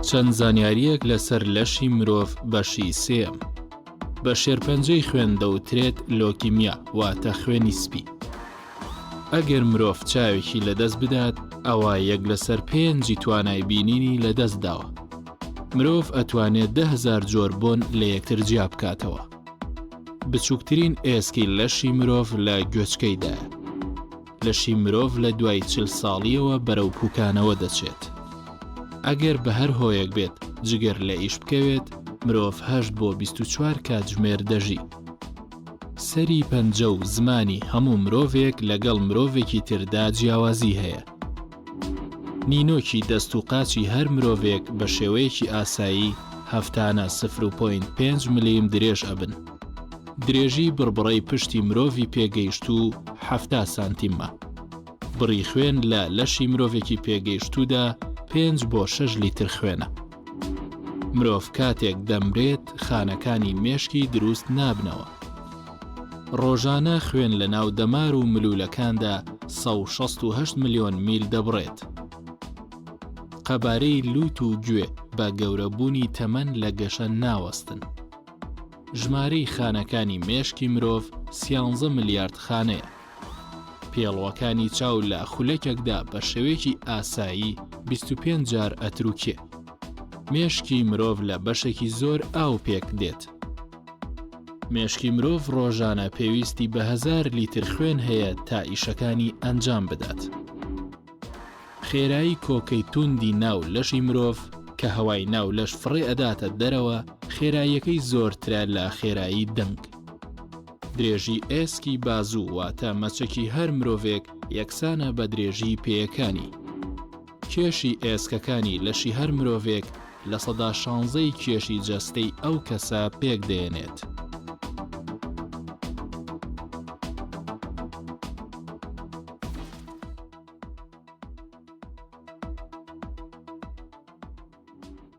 چەند زانیارییەک لەسەر لەشی مرۆڤ بەشی سێیەم. بە شێرپەنجەی خوێن دەوترێت لۆکیمیا واتە خوێنی سپی. ئەگەر مرۆڤ چاوێکی لەدەست بدات ئەوا یەک لەسەر پێنجی توانای بینینی لەدەست داوە. مرۆڤ ئەتوانێت 10,000 جۆر بۆن لە یەکتر جیا بکاتەوە. بچووکترین ئێسکی لەشی مرۆڤ لە گوێچکەیدایە. لەشی مرۆڤ لە دوای چل ساڵییەوە بەرەو پوکانەوە دەچێت. ئەگەر بە هەر هۆیەک بێت جگەر لە ئیش بکەوێت، مرۆڤ هەشت بۆ 24 کاتژمێر دەژی. سەری پەنجە و زمانی هەموو مرۆڤێک لەگەڵ مرۆڤێکی تردا جیاوازی هەیە. نینۆکی دەست و قاچی هەر مرۆڤێک بە شێوەیەکی ئاسایی هەفتانە سفر و point پێنج ملیم درێژ ئەبن. درێژی بڕبڕەی پشتی مرۆڤی پێگەیشتوو 70 سانتیمە. بڕی خوێن لە لەشی مرۆڤێکی پێگەیشتوودا پێنج بۆ شەش لیتر خوێنە. مرۆڤ کاتێک دەمرێت خانەکانی مێشکی دروست نابنەوە. ڕۆژانە خوێن لە ناو دەمار و ملوولەکاندا 168 ملیۆن میل دەبڕێت. قەبارەی لووت و گوێ بە گەورەبوونی تەمەن لە گەشە ناوەستن. ژمارەی خانەکانی مێشکی مرۆڤ سیانزە ملیارد خانەیە. پێڵوەکانی چاو لە خولەکێکدا بە شێوەیەکی ئاسایی 25 جار ئەتروکێ. مێشکی مرۆڤ لە بەشێکی زۆر ئاو پێک دێت. مێشکی مرۆڤ ڕۆژانە پێویستی بە هەزار لیتر خوێن هەیە تا ئیشەکانی ئەنجام بدات. خێرایی کۆکەی توندی ناو لەشی مرۆڤ کە هەوای ناو لەش فڕێ ئەداتە دەرەوە خێراییەکەی زۆرترە لە خێرایی دەنگ. درێژی ئێسکی بازوو واتە مەچەکی هەر مرۆڤێک یەکسانە بە درێژی پێیەکانی. کێشی ئێسکەکانی لەشی هەر مرۆڤێک 16% ی کێشی جەستەی ئەو کەسە پێک دەێنێت.